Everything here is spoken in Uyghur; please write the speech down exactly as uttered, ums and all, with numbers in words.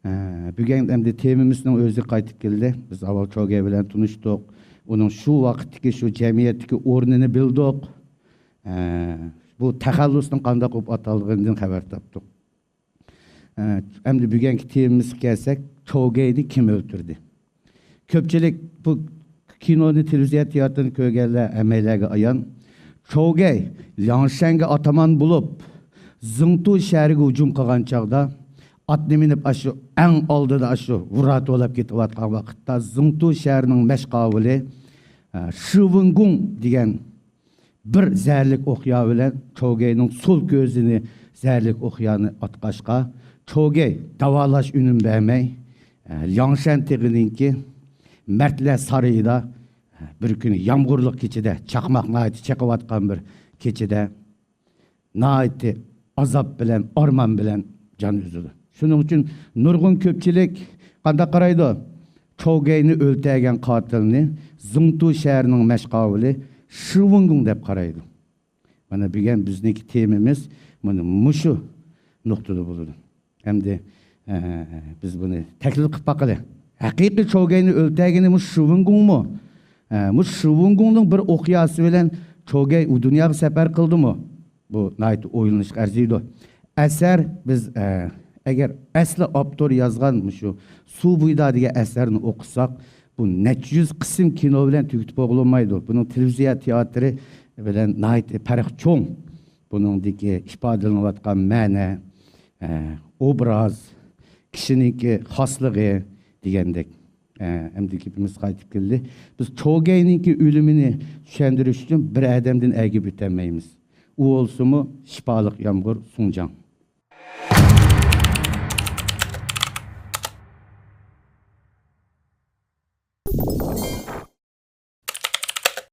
ئە، بۈگۈن ئەمدى تېمىمىزنىڭ ئۆزى قايتىپ كەلدى. بىز ئاۋۋال چوگەي بىلەن تونۇشتۇق. ئۇنىڭ شۇ ۋاقىتتىكى شۇ جەمئىيەتتىكى ئورنىنى بىلدۇق. ئە، بۇ تەخەللۇسنىڭ قانداق بولۇپ ئاتالغىنىدىن خەۋەر تاپتۇق. ئە، ئەمدى بۈگۈنكى تېمىمىزغا كەلسەك، چوگەينى كىم ئۆلتۈردى؟ كۆپچىلىك بۇ كىنونى، تېلېۋىزىيە تىياتىرىنى كۆرگەنلەر ھەممەيلەرگە ئايان. چوگەي لياڭشەنگە ئاتامان بولۇپ، زېڭتۇ شەھىرىگە ھۇجۇم قىلغان چاغدا، ئاتنى مىنىپ، ئاشۇ ئەڭ ئالدىدا، ئاشۇ ۋۇرا توۋلاپ كېتىۋاتقان ۋاقىتتا، زېڭتۇ شەھىرىنىڭ مەشقاۋۇلى، ئە، شىۋېنگۇڭ دېگەن بىر زەھەرلىك ئوقيا بىلەن چوگەينىڭ سول كۆزىنى زەھەرلىك ئوقيانى ئاتقاچقا، چوگەي داۋالاش ئۈنۈم بەرمەي، ئە، لياڭشەن تېغىنىڭكى مەردلەر سارىيىدا، ئە، بىر كۈنى يامغۇرلۇق كېچىدە، چاقماق ناھايىتى چېقىۋاتقان بىر كېچىدە ناھايىتى ئازاب بىلەن، ئارمان بىلەن جان ئۈزىدۇ. شۇنىڭ ئۈچۈن نۇرغۇن كۆپچىلىك قانداق قارايدۇ؟ چوگەينى ئۆلتۈرگەن قاتىلنى زېڭتۇ شەھىرىنىڭ مەشقاۋۇلى شىۋېنگۇڭ دەپ قارايدۇ. مانا بۈگۈن بىزنىڭكى تېمىمىز مانا مۇشۇ نۇقتىدا بولىدۇ. ئەمدى، ئە، بىز بۇنى تەھلىل قىلىپ باقىلى. ھەقىقىي چوگەينى ئۆلتۈرگىنى مۇشۇ شىۋېنگۇڭمۇ؟ ئە، مۇشۇ شىۋېنگۇڭنىڭ بىر ئوقياسى بىلەن چوگەي ئۇ دۇنياغا سەپەر قىلدىمۇ؟ بۇ ناھايىتى ئويلىنىشقا ئەرزىيدۇ. ئەسەر بىز، ئە، ئەگەر ئەسلى ئاپتور يازغان مۇشۇ سۇ بويىدا دېگەن ئەسەرنى ئوقۇساق، بۇ نەچچە يۈز قىسىم كىنو بىلەن تۈگىتىپ بولمايدۇ. بۇنىڭ تېلېۋىزىيە تىياتىرى بىلەن ناھايىتى پەرق چوڭ. بۇنىڭدىكى ئىپادىلىنىۋاتقان مەنە، ئە، ئوبراز، كىشىنىڭكى خاسلىقى دېگەندەك. ئە، ئەمدى گېپىمىز قايتىپ كەلدى. بىز چوگەينىڭكى ئۆلۈمىنى چۈشەندۈرۈش ئۈچۈن بىر ئادەمدىن ئەگىپ ئۆتەلمەيمىز. ئۇ بولسىمۇ شىپالىق يامغۇر سۇڭجاڭ.